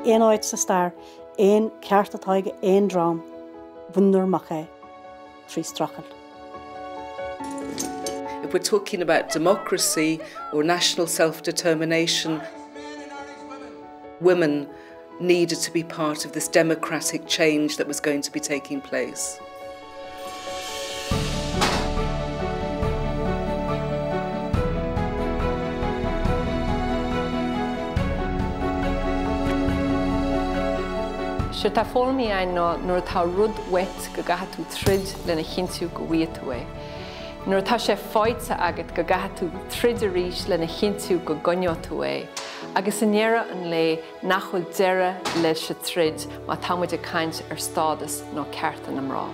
aon áit sa stair aon ceart atá ag aon dream, bhaineadar amach é trí streachailt. If we're talking about democracy or national self-determination, women needed to be part of this democratic change that was going to be taking place. Séard atá foghlamtha againn ná nuair atá rud uait go gcaithfidh tú troid lena chinntiú go bhfaighidh tú é. Nuair atá sé faighte agat go gcaithfidh tú troid arís lena chinntiú go gcoinneoidh tú é. Agus i ndeireadh an lae nach bhfuil deireadh leis an troid má tá muid ag caint ar stádas nó cearta na mná.